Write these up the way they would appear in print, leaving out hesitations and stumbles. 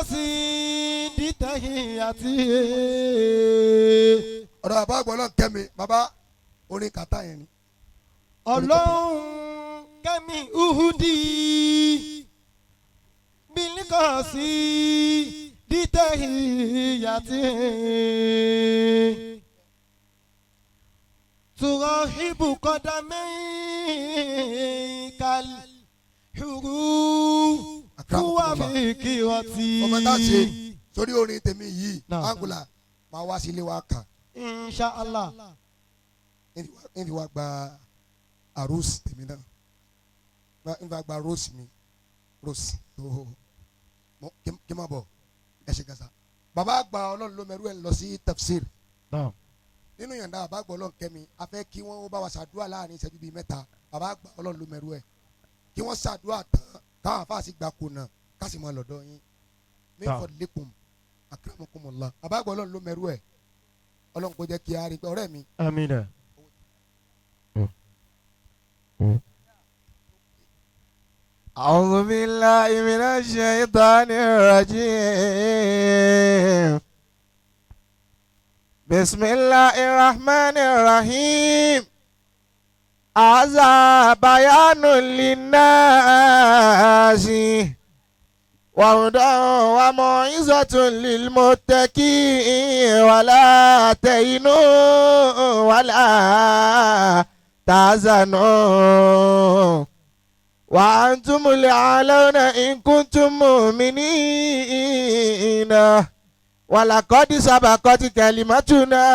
Bilikasi ditahiyati. Ọ̀dọ̀ bàbá àgbà Ọlọ́run kẹ́mi, bàbá orin kàtá yẹn ni. Ọlọ́run kẹ́mi uhudi bilikasi ditahiyati. Turahibu kọ́dámẹ́kal huru fúwàfíkìrọ̀tì. Ọmọ tá a ṣe sórí orin tèmi yìí, Náà. Angula máa wá sílé wa kàn. Insha Allah. Ń fi wá gba àròsì tèmi náà, ń fi wá gba rose mi, rose tó mo kí n má bọ̀. Ẹ ṣe gàṣà. Bàbá àgbà Ọlọ́run ló mẹ́rú ẹ̀ ń lọ sí tafsir nínú yàrá. Bàbá àgbà Ọlọ́run kẹ́mi, a fẹ́ kí wọ́n bá wa ṣàdúrà láàrin ìṣẹ́jú bíi 3. Bàbá àgbà Ọlọ́run ló mẹ́rú ẹ̀, kí wọ́n ṣàdúrà tán, káwọn afáàsì sì gbà kùnà, ká sì mọ lọ́dọ̀ yín min fadlikum akramakumullah. Bàbá àgbà Ọlọ́run ló mẹ́rú ẹ̀, Ọlọ́run kò jẹ́ kí a rí pé ọ̀rẹ́ mi. Amina. أعوذ بالله من الشيطان الرجيم. بسم الله الرحمن الرحيم. هذا بيان للناس وهدى وموعظة للمتقين. ولا تهنوا ولا تحزنوا وأنتم الأعلون إن كنتم مؤمنين. ولقد سبقت كلمتنا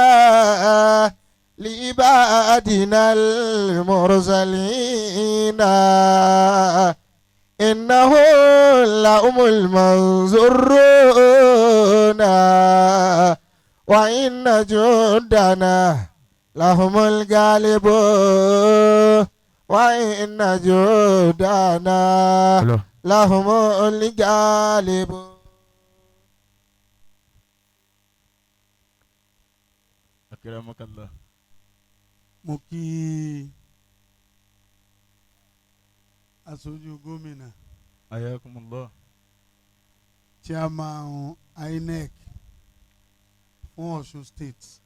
لعبادنا المرسلين إنه لهم المنصورون وإن جندنا لهم الغالبون. وإن جندنا لهم الغالبون. Akramakallah. Mo kí aṣojú gómìnà, Ayakumullah. Chairman INEC fún Ọ̀ṣun State,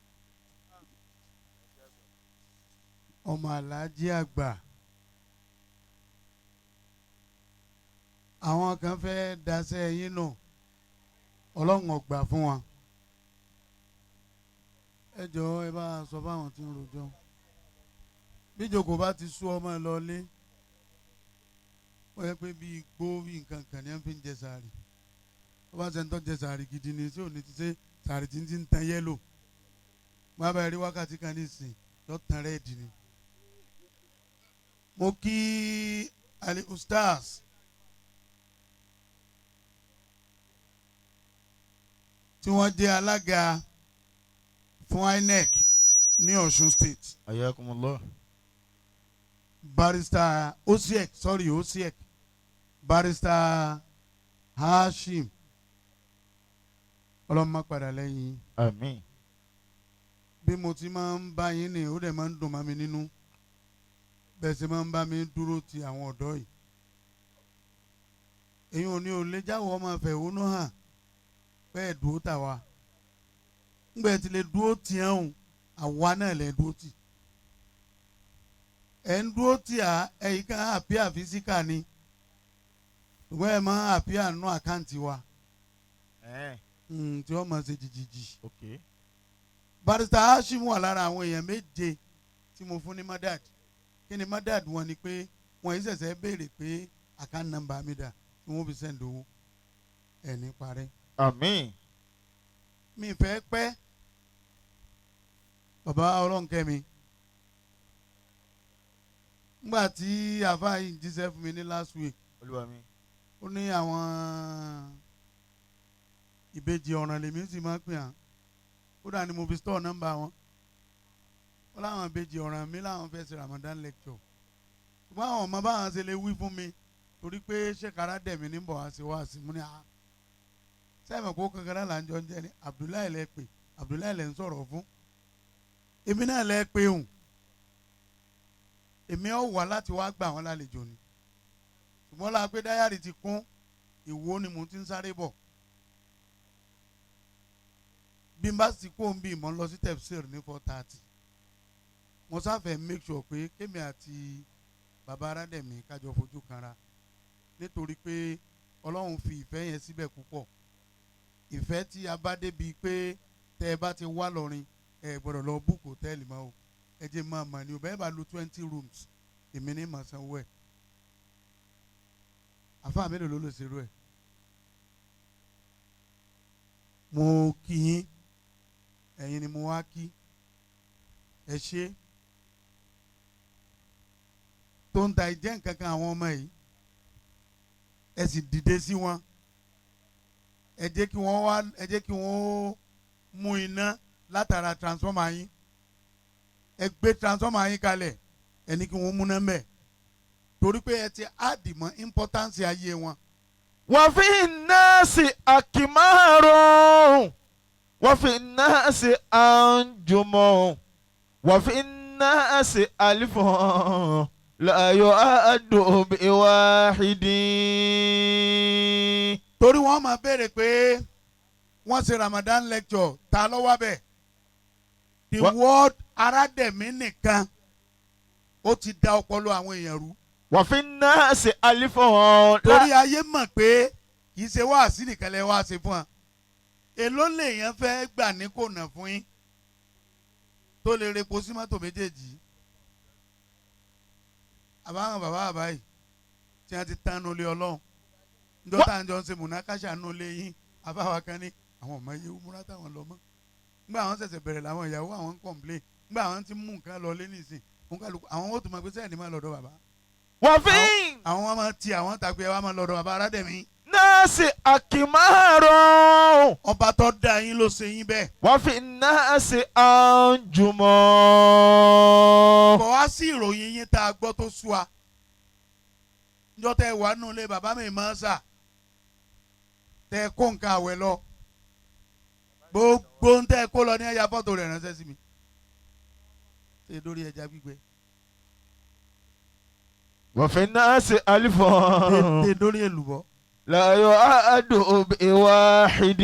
ọmọ aláàjì àgbà. Àwọn kan fẹ́ daṣẹ́ yín nù, Ọlọ́run ò gbà fún wọn. Ẹ jọ̀ọ́, ẹ bá a sọ fáwọn tí ń rojọ́, bí ìjókòó bá ti sú ọmọ ẹ lọlé. Wọ́n yẹ pé bí igbó bí nǹkan kan ní ẹ fi ń jẹ sàárì. Wọ́n bá ṣe ń tọ́ jẹ sàárì gidi ni tí ò ní ti ṣe sàárì tí ń ti ń tan yellow, wọ́n á bá rí wákàtí kan ní ìsìn yọ tan red ni. Mo kí Ali Ustaz tí wọ́n jẹ́ alága fún INEC ní Ọ̀ṣun State. Ayakumullah. Barrister Osiek, sorry, Osiek, Barrister Hashim, ọlọ́mọ padà lẹ́yìn. Àmín. Bí mo ti máa ń bá yín ní, ó dẹ̀ máa ń dùn mọ́ mi nínú bẹ́ẹ̀ sì máa ń bá mi dúró ti àwọn ọ̀dọ́ yìí. Èyí ò ní ò lè jáwọ́ ọmọ fẹ̀hónú hàn bẹ́ẹ̀ dúró tà wá ńgbẹ́ ti lè dúró tiẹ̀ ń àwa náà lè dúró tì ẹ̀ ń dúró tì á. Ẹ̀yìn kan àpíà físíkà ni, ṣùgbọ́n ẹ̀ máa àpíà nú àkáǹtì wa tí wọ́n máa ṣe jìjìjì. Barrister Hashim wà lára àwọn èèyàn 7 tí mo fún ní madad. Kí ni madad wọn? Ni pé wọn yìí ṣẹ̀ṣẹ̀ béèrè pé account number mi dà tí wọ́n fi send owó ẹ̀ ní parẹ́. Àmín. Mi fẹ́ pẹ́, bàbá Ọlọ́nkẹ́mi. Ngbà tí àfáà yìí ń jíṣẹ́ fún mi ní last week, Olúwa mi. ó ní àwọn ìbejì ọ̀ràn lèmi sì máa ń pè hàn. Ó dà ní mo fi store nọ́mbà wọn. Ó láwọn ìbejì ọ̀ràn mi láwọn fẹ́ ṣe Ramadan lecture, ṣùgbọ́n àwọn ọmọ báwọn ṣe lè wí fún mi torí pé ṣèkárá dẹ̀mí ní bọ̀ wá sí wá sí. Mú ní a sẹ́mi kó kankan náà là ń jọ ń jẹ́ ni. Abdullahi lẹ pè, Abdullahi lẹ ń sọ̀rọ̀ fún, èmi náà lẹ pè hùn. Èmi ọ̀ wá láti wá gbà wọ́n lálejò ni, ṣùgbọ́n la pé dáyàrí ti kún. Ìwó ni mo ti ń sáré bọ̀. Bí n bá sì kó ń bí mò ń lọ sí tefsir ní 4:30. Mo sáfẹ́ make sure pé kémi àti bàbá Aládẹ̀mí kájọ fojú kanra, nítorí pé Ọlọ́run fi ìfẹ́ yẹn síbẹ̀ púpọ̀. Ìfẹ́ tí a bá débi pé tẹ́ ẹ bá ti wá lọ́rin, ẹ gbọ́dọ̀ lọ book hotel mọ́ o. Ẹ jẹ́ máa mọ̀ ní o, bẹ́ẹ̀ bá lo 20 rooms, èmi ní màá sanwó ẹ̀. Àfáà mélòó ló lè ṣerú ẹ̀? Mo kí yín, ẹ̀yin ni mo wá kí. Ẹ ṣé tó ń ta ìjẹ́ nǹkan kan àwọn ọmọ yìí, ẹ sì dìde sí wọn. Ẹ jẹ́ kí wọ́n wá, ẹ jẹ́ kí wọ́n mú iná látara transformer yín. Ẹ gbé transformer yín kalẹ̀, ẹ ní kí wọ́n múná mẹ́, torí pé ẹ ti add mọ́ importance ayé wọn. وفي الناس أكمار وفي الناس أنجم وفي الناس ألف لا يؤد بواحد. Torí wọ́n máa béèrè pé wọ́n ṣe Ramadan lecture, ta ló wá bẹ̀? The word Aládẹ̀mí nìkan ó ti da ọpọlọ àwọn èèyàn rú. وفي الناس ألف. Torí ayé mọ̀ pé kì í ṣe wáàsí nìkan lẹ wá ṣe fún wa. Èló lèèyàn fẹ́ gbà ní kò nà fún yín tó lè repo sí mọ́tò méjèèjì? Àbáwọn bàbá bàbá yìí tí wọ́n ti tán nulẹ̀ Ọlọ́run, njọ́ tá à ń jọ ń ṣe mùnákàṣà nulẹ̀ yín, àbáwá kan ní àwọn ọmọ yìí múra táwọn lọ mọ́. Ngbà àwọn ṣẹ̀ṣẹ̀ bẹ̀rẹ̀ làwọn ìyàwó àwọn ń complain. Ngbà àwọn ti mú nǹkan lọ lé nísìn, òǹkàlùkù àwọn ó tún máa gbé sẹ́yìn ní máa lọ́dọ̀ bàbá. وفي Àwọn wọn máa ti àwọn tàgbé wa máa lọ́dọ̀ bàbá Aládẹ̀mí. الناس أكمار Ọba tó dá yín ló ṣe yín bẹ́ẹ̀. وفي الناس أنجم. Kò wá sí ìròyìn yín tá a gbọ́ tó sú wa. Njọ́ tẹ wà nù lé bàbá mi máa ń sà, tẹ kó nǹkan àwẹ̀ lọ, gbogbo ń tẹ kó lọ ní ẹ̀yà fọ́tò rẹ̀ ránṣẹ́ sí mi. Ṣé lórí ẹja gbígbẹ? وفي الناس ألف Ṣé lórí èlùbọ́? لا يعد بواحد.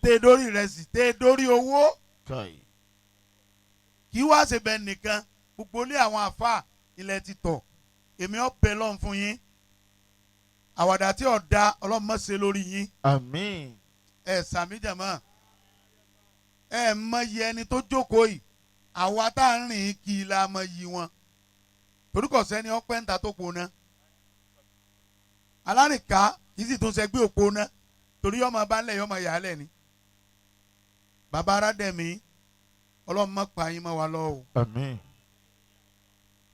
Ṣé lórí ìrẹsì? Ṣé lórí owó? Kì í wá ṣe bẹ́ẹ̀ nìkan, gbogbo ilé àwọn àfa ilẹ̀ ti tọ̀. Èmi ọ̀bẹ lọ́n fún yín. Àwàdà tí ọ̀dà ọlọ́mọ ṣe lórí yín. آمين. Ẹ sàmì jàmọ́, ẹ mọyì ẹni tó jókòó yìí. Àwa tá à ń rìn kí i la mọyì wọn, torí kò sẹ́ni ọpẹ́ ń ta tó pona alárìnká kì í sì tún sẹgbẹ́ òpona, torí yọmọ bá ń lẹ̀ yọmọ yà á lẹ̀ ni. Bàbá Aládẹ̀mí, Ọlọ́run má pa yín mọ́ wa lọ́ o. آمين.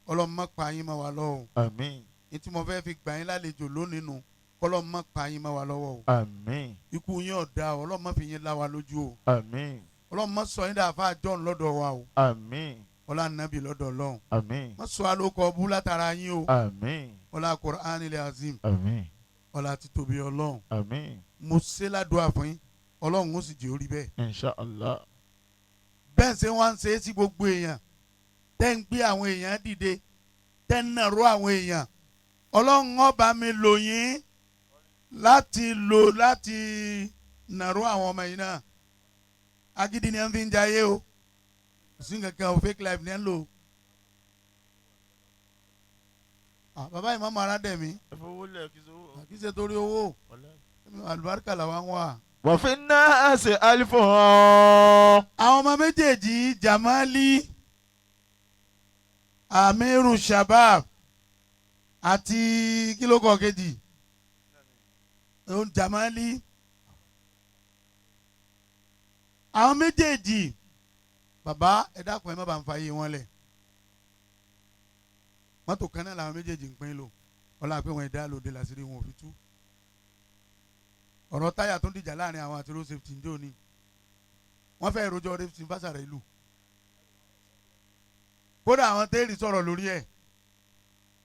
Ọlọ́run má pa yín mọ́ wa lọ́ o. آمين. Ní tí mo fẹ́ fi gbà yín lálejò lónìí nu, kọ́lọ́run má pa yín mọ́ wa lọ́wọ́ o. آمين. Ikú yín ọ̀dà o, Ọlọ́run má fi yín lá wa lójú o. آمين. Ọlọ́run má sọ yín dàáfà John lọ́dọ̀ wa o. آمين. Ọlá nàbì lọ́dọ̀ Ọlọ́run. آمين. Má sọ alókọ ọbú látara yín o. آمين. Ọlá Qur'anil Azim. آمين. Ọlá títóbi Ọlọ́run. آمين. Mo ṣe ládùúgbà fún yín, Ọlọ́run ó sì jẹ́ orí bẹ́ẹ̀. إن شاء الله. Bẹ́ẹ̀ ṣe wá ń ṣe é sí gbogbo èèyàn, tẹ́ ń gbé àwọn èèyàn dìde, tẹ́ ń nàró àwọn èèyàn, Ọlọ́run ó bá mi lò yín láti lò láti nàró àwọn ọmọ yìí náà. Agídí ni ẹ ń fi ń jayé o, kò sí nǹkan kan o, fake life ni ẹ ń lò. Bàbá ìmọ̀ọ́mọ́ Aládẹ̀mí, kì í ṣe torí owó, àlùbáríkà làwọn wà. وفي الناس ألف. Àwọn ọmọ méjèèjì, Jamali Amiru Shabab àti kílókọ kejì òun Jamali, àwọn méjèèjì, bàbá ẹ dákun, ẹ má bàa ń fa iye wọn lẹ̀. Mọ́tò kan náà làwọn méjèèjì ń pín lò. Ọlá pé wọn ìdá lòdì làṣírí wọn ò fi tú. Ọ̀rọ̀ táyà tó ń dìjà láàrin àwọn àti road safety ń dé òní, wọ́n fẹ́ rojọ́ road safety fásàrà ìlú. Kódà àwọn téèrì sọ̀rọ̀ lórí ẹ̀.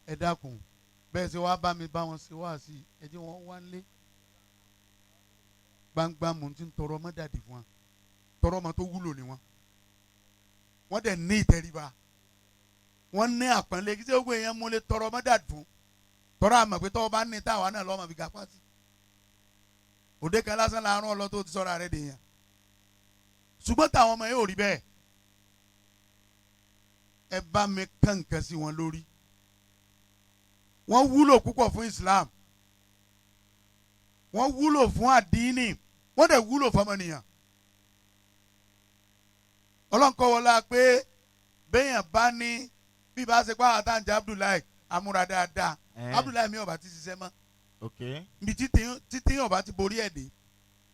Ẹ dákun, bẹ́ẹ̀ ṣe wá bá mi bá wọn ṣe wá sí i, ẹ jẹ́ wọ́n wá lé gbangba. Mò ń ti ń tọrọ ọmọ dàdí fún wa, tọrọ ọmọ tó wúlò ni wọn. Wọ́n dẹ̀ ní ìtẹríba, wọ́n ní àpọ́nlé. Kí sẹ́wọ́n èèyàn mú lé tọrọ ọmọ dàdí fún tọrọ àmọ̀ pé tọ́wọ́ bá ní táwa náà lọ́mọ fi ga pàṣẹ. Òde kan lásán la rán ọ lọ tó ti sọ̀rọ̀ rẹ̀ dèèyàn. Ṣùgbọ́n táwọn ọmọ yóò rí bẹ́ẹ̀. Ẹ bá mi kàn nǹkan sí wọn lórí. Wọ́n wúlò púpọ̀ fún Islam, wọ́n wúlò fún àdínì, wọ́n dẹ̀ wúlò fọmọnìyàn. Ọlọ́nkọ́wọlá pé béèyàn bá ní bí bá ṣe pàwọn àtàǹjà Abdullahi amúra dáadáa. Abdullahi mi ò bá ti ṣiṣẹ́ mọ́ ibi títí ọba ti borí ẹ̀ dé,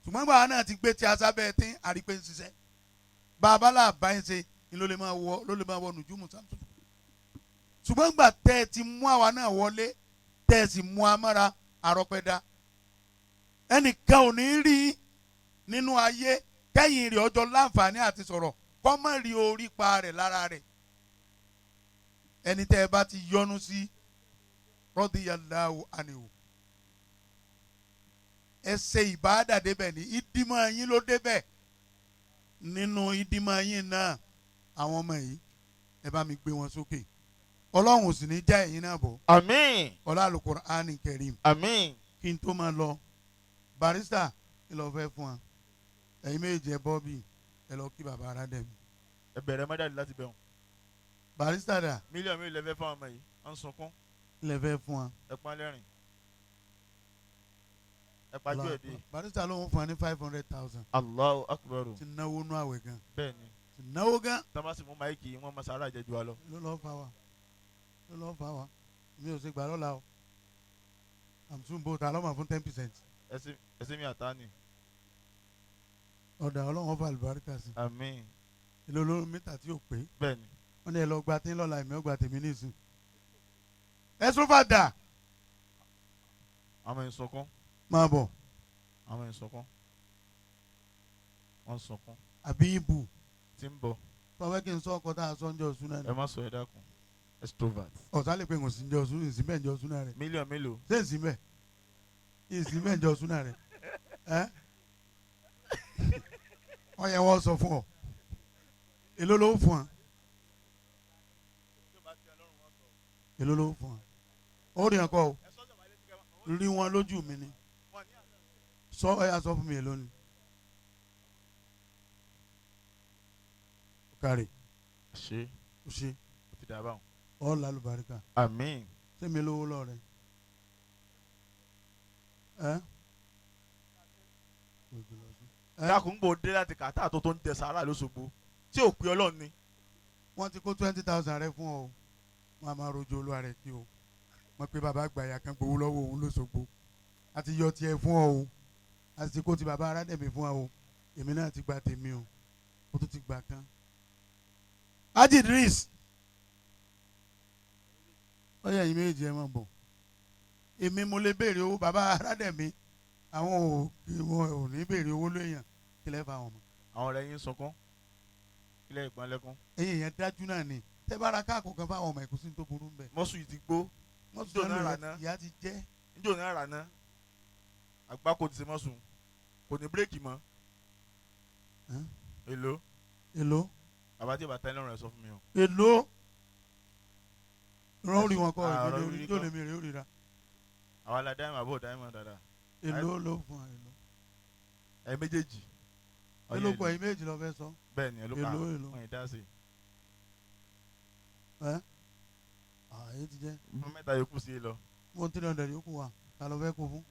ṣùgbọ́n gbàgbọ́ náà ti gbé tí asábẹ́ tí àrípé ń ṣiṣẹ́ bàbá là bá ń ṣe ni ló lè máa wọ ló lè máa wọ nùjúmù sàmùsùn. Ṣùgbọ́n gbà tẹ́ ẹ ti mú àwa náà wọlé, tẹ́ ẹ sì mú amára àrọ́pẹ́dá, ẹnìkan ò ní rí nínú ayé kẹ́yìn rẹ̀ ọjọ́ láǹfààní àti sọ̀rọ̀ kọ́mọ̀ rí orí pa rẹ̀ lára rẹ̀. Ẹni tẹ́ ẹ bá ti yọnu sí radiyallahu anhu, ẹ ṣe ìbáàdà débẹ̀ ní ìdímọ̀ yín ló débẹ̀. Nínú ìdímọ̀ yín náà àwọn ọmọ yìí ẹ bá mi gbé wọn sókè. Ọlọ́run ò sì ní já ẹ̀yin náà bọ̀. Àmín. Ọlá Al-Qur'ani Karim. Àmín. Kí n tó máa lọ, barista kí lọ fẹ́ fún wa, ẹ̀yin méjì ẹ bọ́ bí ẹ lọ kí bàbá ara dẹ̀ mi. Ẹ bẹ̀rẹ̀ mọ́dàlí láti bẹ̀rùn. Barista dà. Mílíọ̀nù mi lè fẹ́ fún ọmọ yìí, ó ń sunkún. Lè fẹ́ fún wa. Ẹ pọ́n lẹ́rìn. Ẹ pajú ẹ̀ dé. Barista ló ń fún wa ní 500,000. Allahu Akbar. Ti náwó nú àwẹ̀ gan. Bẹ́ẹ̀ni. Ti náwó gan. Tamasi mú máìkì wọn mọ sàrà jẹjú wa lọ. Ló lọ́ọ́ fa wa, ló lọ́ọ́ fa wa, mi ò ṣe gbà lọ́la o. Àmùsùn ta lọ́mọ fún 10%. Ẹsẹ̀ mi àtá ni. Ọ̀dà ọlọ́run fa àlùbáríkà sí. Àmín. Èlò olóró mítà tí ò pé. Bẹ́ẹ̀ni. Wọ́n ní ẹ lọ gba tí ń lọ́la, èmi ò gba tèmi nísìn. Ẹ sún fàdà. Àwọn ìsọkún. Máa bọ̀. Àwọn ìsọkún. Wọ́n sọkún. Àbí ibù. Tí ń bọ̀. Tọ́wẹ́ kí n sọ ọkọ tá a sọ ń jọ ọ̀sùn náà ni. Ẹ má sọ ẹ dákun. Extrovert. Ọ̀sán lè pe ń sìn jọ ọ̀sùn, ìsìn bẹ́ẹ̀ ń jọ ọ̀sùn náà rẹ̀. Mílíọ̀nù mélòó. Ṣé ìsìn bẹ́ẹ̀? Ìsìn bẹ́ẹ̀ ń jọ ọ̀sùn náà rẹ̀. Ẹ́ wọ́n yẹ wọ́n sọ fún ọ. Èló ló fún ọ? Èló ló fún ọ? Ó rí ẹ̀kọ́ o. Rí wọn lójú mi ni. Sọ ẹ yà sọ fún mi èló ni. Kárì. Ṣé. O ṣe. O ti dà báwọn. Ọ lálùbáríkà. Àmín. Ṣé mi lówó lọ rẹ? Ẹ. Dákun gbò dé láti kàtà tó ń jẹ sàárà lóṣogbo tí ò pé Ọlọ́run ni. Wọ́n ti kó 20,000 rẹ fún ọ o. Wọ́n á máa rojo olúwa rẹ kí o. Wọ́n pe bàbá àgbàyà kan gbowó lọ́wọ́ òun lóṣogbo. A ti yọ tiẹ̀ fún ọ o. A ti kó ti bàbá aládẹ̀mí fún ọ o. Èmi náà ti gba tèmi o. O tún ti gbà kan. Haji Idris. Ó yẹ ẹ̀yin méjì ẹ máa bọ̀. Èmi mo lè béèrè owó bàbá aládẹ̀mí. Àwọn ò ní béèrè owó lóyàn kí lẹ́ fa àwọn ọmọ. Àwọn ọ̀rẹ́ yín sunkún kílẹ̀ ìpọ́nlẹ́kún. Ẹ̀yin yẹn dájú náà ni tẹ́ bá ra káàkó kan fáwọn ọmọ ẹ̀kú sí tó burú ń bẹ̀. Mọ́sù yìí ti gbó. Mọ́sù náà lò ìyá ti jẹ́. Njó náà rà ná àgbákò ti ṣe mọ́sù kò ní bírèkì mọ́. Èló. Èló. Bàbá tí bàtà ẹlẹ́rìn rẹ̀ sọ fún mi o. Èló. Rọ́ọ̀rì wọn kọ́ ìgbélé orí lèmi rè ó rira. Àwa la dáìmọ̀ àbò dáìmọ̀ dáadáa. Èló ló fún wa èló. Ẹ méjèèjì. Èló kọ ẹ̀yin méjì lọ fẹ́ sọ. Bẹ́ẹ̀ni èló kà wọ́n yìí dá sí. Ẹ àyè ti jẹ́. Mo mẹ́ta yòókù sí i lọ. Mo 300 yòókù wa ta ló fẹ́ kó fún.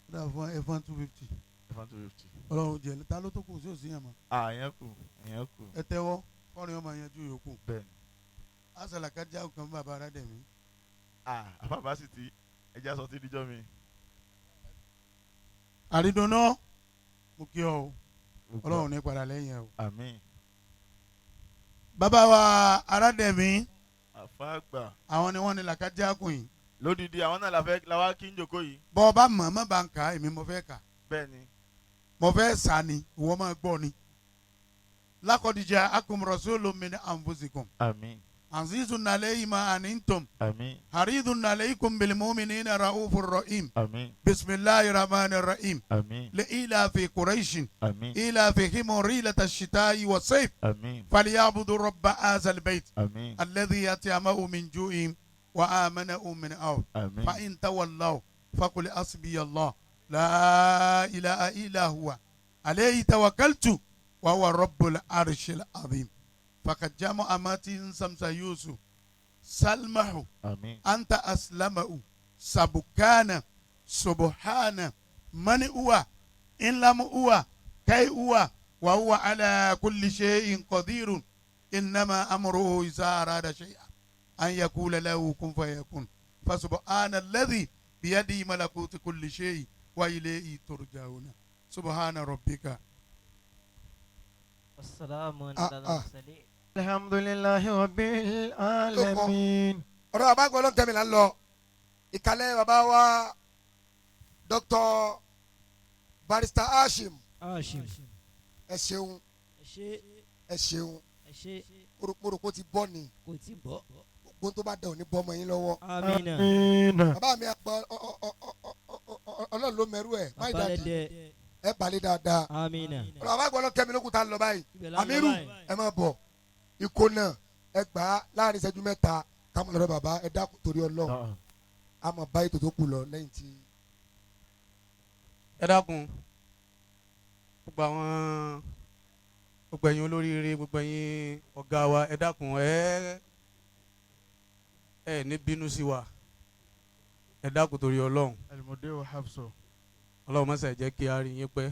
Ó dà fún ẹ̀fọn 250. Ẹ̀fọn 250. Ọlọ́run jẹ ta ló tó kù sí òsì yẹn mọ́. Àyẹn kù àyẹn kù. Ẹ tẹ́wọ́ kọ́rin ọmọ yanjú yòókù. Bẹ́ẹ̀ni. Àṣàlà kájà kan bàbá rẹ̀ dẹ̀ mí. Àbábá sì ti ẹja sọ ti díjọ́ mi. Àrídùnnú mo kí ọ o, Ọlọ́run ní padà lẹ́yìn ẹ o. Àmín. Bàbá wa Aládẹ̀mí. Àfàgbà. Àwọn ni wọ́n ní làkàjákùn yìí. Lódìdí àwọn náà la fẹ́ la wá kí n jòkó yìí. Bọ́ ọ bá mọ̀ mọ́ bá ń kà á, èmi mo fẹ́ kà. Bẹ́ẹ̀ni. Mo fẹ́ sà ni, ìwọ máa gbọ́ ni. Laqad ja'akum rasulun min anfusikum. Àmín. Azizun alayhi ma anittum. Àmín. Harizun alaykum bil mu'minina ra'ufur rahim. Àmín. Bismillahir rahmanir rahim. Àmín. Li'ilafi Quraishin. Àmín. Ilafihim rilata ash-shita'i was-sayf. Àmín. Falyabudu rabba hazal bayt. Àmín. Alladhi at'amahum min ju'in wa amanahum min khawf. Àmín. Fa in tawallaw فقل حسبي الله لا إله إلا هو عليه توكلت وهو رب العرش العظيم فقد جمع ماتين سمسا يوسف سلمه Àmín. أنت أسلمه سبكان سبحان من هو إن لم هو كي هو وهو على كل شيء قدير إنما أمره إذا أراد شيئا أن يقول له كن فيكون فسبحان الذي بيده ملكوت كل شيء وإليه ترجعون سبحان ربك. والسلام آه، على آه. المرسلين. الحمد لله رب العالمين. Ọ̀rọ̀ bàbá àgbà ọlọ́run kẹ́mi là ń lọ ìkàlẹ̀ bàbá wa Dr. Barrister Hashim. Hashim. Ẹ ṣeun. Ẹ ṣé. Ẹ ṣeun. Ẹ ṣé. Mo rò pé ó ti bọ́ ni. Kò tí bọ́. Gbogbo tó bá dẹ̀ ò ní bọ́ ọmọ yín lọ́wọ́. Amina. Amina. Bàbá mi àgbà ọlọ́run ló mẹ́rú ẹ̀ máì Bàbá dàdí. lẹ́dẹ̀. Ẹ balẹ̀ dáadáa. Amina. Ọ̀rọ̀ bàbá àgbà ọlọ́run kẹ́mi lókun tá a lọ báyìí. Ibẹ̀ la ń lọ Amiru, báyìí. ẹ máa bọ̀ ikó náà, ẹ gbà á láàrin ìṣẹ́jú 3 ká máa lọ́dọ̀ bàbá. Ẹ dákun torí Ọlọ́run, a máa bá ètò tó kù lọ lẹ́yìn tí. Ẹ dákun, gbogbo àwọn, gbogbo ẹ̀yin olóríire, gbogbo ẹ̀yin ọ̀gá wa, ẹ dákun, ẹ ní bínú sí wa. Ẹ dákun torí Ọlọ́run. Al-Mudiru Hafso. Ọlọ́run mọ́sẹ̀ jẹ́ kí a rí yín pẹ́.